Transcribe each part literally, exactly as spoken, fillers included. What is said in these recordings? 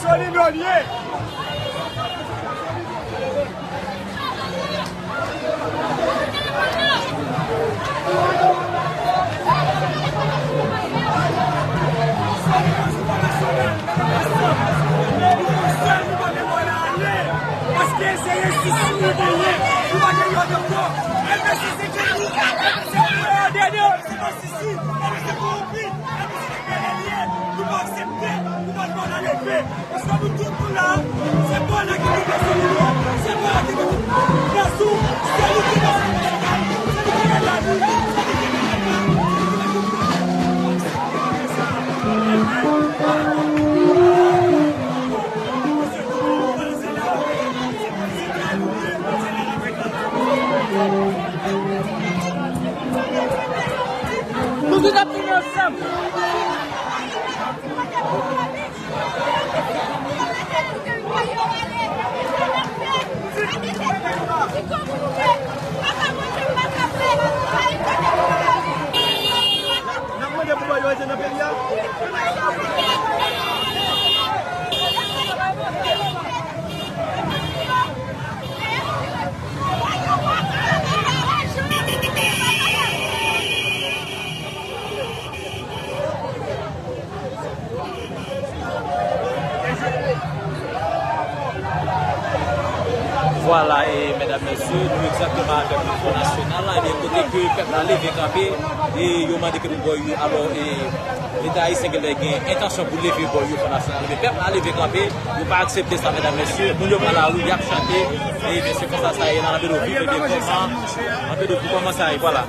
Solino l ye. Paske se resous nou genyen, nou pa gen lòt ankò. L P C se gen nou, L P C pou nou dede. Sisi, L P C korwonpi, L P C se bèlè l ye, nou pa aksepte, nou pa dwe leve, paske nou tout nou la, se pa la ki gen gason nou, se pa la ki gen gason, se li ki gason nou, se li ki gen lavi, se li ki gen lavi. Nou tout ap vini ansanm. N ap mande pou bò yo rete nan peyi a. Vwala, e medam, mesye, nou egzakteman avèk Front National la, ebyen, kote ke pèp la leve kanpe, e yo mande ke pou bò yo, alò, e Leta ayisyen genlè gen entansyon pou leve bò yo Front National, men pèp la leve kanpe, yo pa aksepte sa, medam, mesye, moun yo pran lari, y ap chante, ebyen, se konsa sa ye, nan anpe de viv, ebyen, kòman, anpe de viv, kòman sa ye, vwala.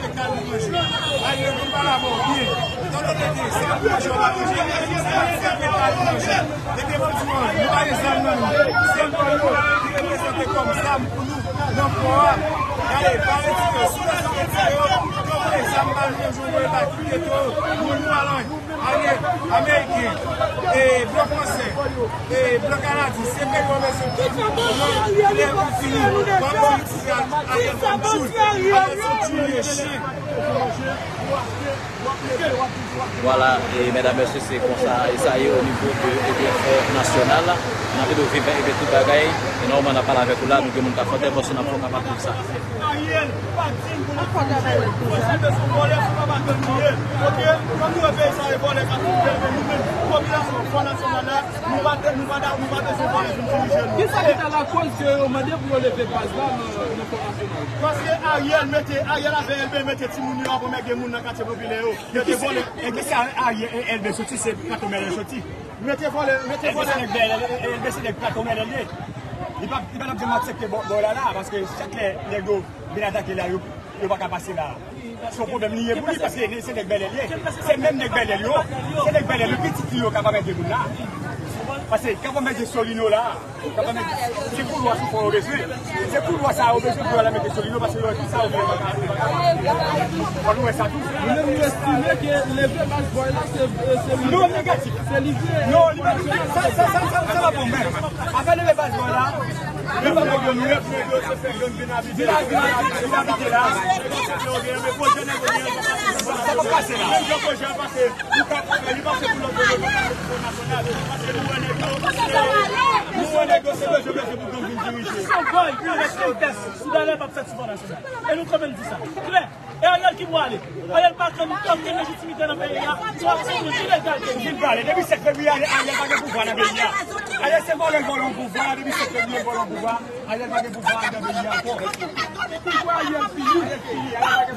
Ariel, nou pa la mò byen. Tan nou te di, se pa pou manje, w pa manje, se pa pou manje, w pa manje. Epi, efektivman, nou pa gen zam nan nou. Se pò yo ki reprezante kòm zam pou nou nan pò a. Gade, pa retire yo. Si w wè sa retire yo, yo voye zam ba nou, yo voye ba kite to yo. Moun nou pa lwen. Ariel, Ameriken, e blan fransè, e blan kanadyen, se peyi yo bezwen. Tout moun lè ou fini, w ap di Ariel fè m tchoul. Ariel fè m tchoul, chen. Vwala, e medam, mesye, se konsa e sa ye o nivo de, ebyen, Front National la. N ap ede w viv, ebyen, tout bagay. E nòmalman, n ap pale avèk ou la, nou gen moun k ap fè entèvansyon, n ap fè w kapab viv sa. Ariel pa di n pou nou dirije. Fransè bezwen vòlè, se pa pa gang nou ye. Oke? Kòm nou wè peyi sa e vòlè k ap dirije, ebyen, nou menm, popilasyon Front National la, nou pa, nou pa, nou pa bezwen vòlè vin dirije nou. Kisa ki ta lakoz ke yo mande pou yo leve baz la nan, nan Front National? Paske Ariel mete, Ariel avè Elbe mete timoun yo ap anmède moun nan katye popilè yo. Mete vòlè. E ki sa Ariel, Elbe soti, se Plato Mèlè soti. Mete vòlè, mete vòlè. Elbe se nèg Plato Mèlè l ye. Li pa, li pa t ap janm aksepte bò, bò la la, paske chak lè nèg yo vin atake la, yo, yo pa ka pase la. Se yon pwoblèm li ye pou li, paske se nèg Bèlè l ye. Se menm nèg Bèlè l yo. Se nèg Bèlè l yo, pitit li yo k ap anmède moun la. Paske k ap anmède Solino la. Se koulwa sou fò yo bezwen. Se koulwa sa yo bezwen pou yo al mete Solino, paske yo wè tout sa yo fè yo pa ka, yo pa ka. Fò nou wè sa tou. Nou menm nou estime ke leve baz bòy la se, se li. Non, negatif. Se li ki. Non, li pa, sa, sa, sa, sa, sa pa bon, men. Afè leve baz bòy la, yo pa bon, nou leve nèg yo, se fè gang vin abite la, vin abite la. Sa pa pase la. Menm jan pwojè a pase. Ou ka fè li pase pou lòt yo, yo pa pase pou Front National. Paske nou wè nèg yo, nou wè nèg yo, se bezwen, bezwen pou gang vin dirije. Sou bòy, yo rete tès, sou dalè p ap fèt sou Front National. E nou kanpe n di sa klè. E Ariel ki pou ale. Ariel pa gen okenn lejitimite nan peyi a. Se yon aksyon ilegal ke li. Vin pale. Depi sèt fevriye, Ariel pa gen pouvwa nan peyi a. Ariel se vòlè, l vòlè yon pouvwa. Depi sèt fevriye, l vòlè yon pouvwa. Ariel pa gen pouvwa anndan peyi a ankò. Pouvwa Ariel fini.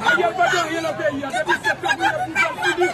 Ariel pa gen anyen nan peyi a. Depi sèt fevriye, pouvwa fini.